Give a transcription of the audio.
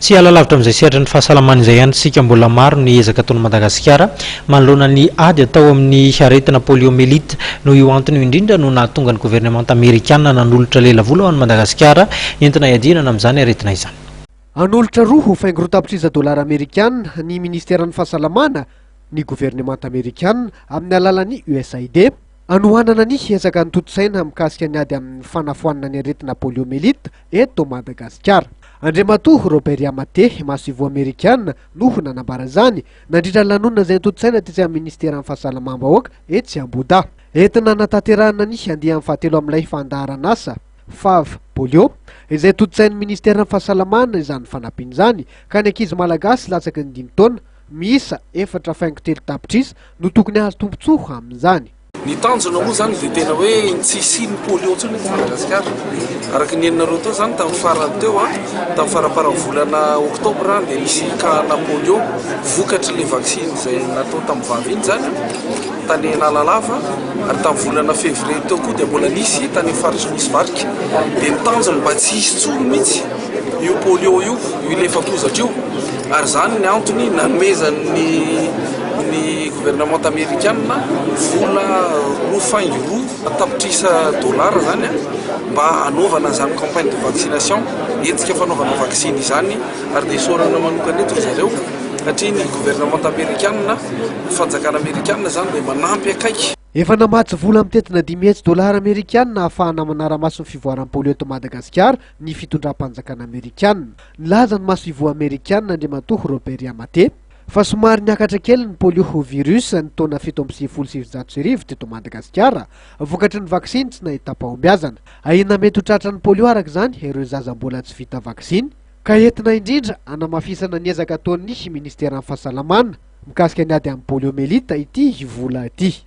Tsy hiala lavitra amin'izay sehatry ny fahasalamana izay ihany isika, mbola maro ny ezaka ataon'i Madagasikara manoloana ny ady atao amin'ny aretina poliomyélite. Noho io antony io indrindra no nahatonga ny governemanta amerikana nanolotra lelavola ho an'i Madagasikara entina hiadihana amin'izany aretina izany. Hanolotra 2,2 tapitrisa dolara amerikana ny minisiteran'ny fahasalamana ny governemanta amerikana amin'ny alalan'ny USAID. Hanohanana ny ezaka notontosaina mikasika ny ady amin'ny fanafoanana ny aretina poliomyélite eto Madagasikara. Andriamatoa Robert Yamate, masoivoho amerikana, no nanambara izany nandritra ny lanonana izay notontosaina tetsy amin'ny minisiteran'ny fahasalamam-bahoaka etsy Ambohidahy. Entina hanatanterahana ny andiany fahatelo amin'ilay fandaharanasa Fav Polio, izay tontosain'ny minisiteran'ny fahasalamana izany fanampiana izany, ka ny ankizy malagasy latsaky ny dimy taona miisa 4,3 tapitrisa no tokony hahazo tombontsoa amin'izany. Ny tanjona moa izany dia tena hoe ny tsy hisian'ny polio intsony eto Madagasikara. Araka ny henonareo teo izany tamin'ny farany teo, tamin'ny faramparan'ny volana oktobra dia nisy cas-na polio vokatr'ilay vaksiny izay natao tamin'ny vavy iny izany tany Analalava ary tamin'ny volana février teo koa dia mbola nisy tany amin'ny faritry Nosy Varika. Dia ny tanjona mba tsy hisy intsony mihitsy io polio io, io lefakozatra io ary izany ny antony nanomezan'ny ny gouvernemanta amerikana vola 2,2 tapitrisa dolara izany mba hanaovana izany campagne de vaccination, hetsika fanaovana vaksiny izany ary dia isaorana manokana eto ry zareo satria ny gouvernemanta amerikana, ny fanjakana amerikana izany dia manampy akaiky. Efa namatsy vola mitentina 500 dolara amerikana ahafahana manara-maso ny fivoaran'ny polio eto Madagasikara ny fitondram-panjakana amerikana. Nilaza ny masoivoho amerikana Andriamatoa Robert Yamate fa somary niakatra kely ny polio virus ny taona 1997 teto Madagasikara vokatry ny vaksiny tsy nahitam-pahombiazana. Ahiana mety ho tratran'ny polio araka izany ireo zaza mbola tsy vita vaksiny ka entina indrindra hanamafisana ny ezaka ataon'ny ministeran'ny fahasalamana mikasika ny ady amin'ny poliomyélite ity vola ity.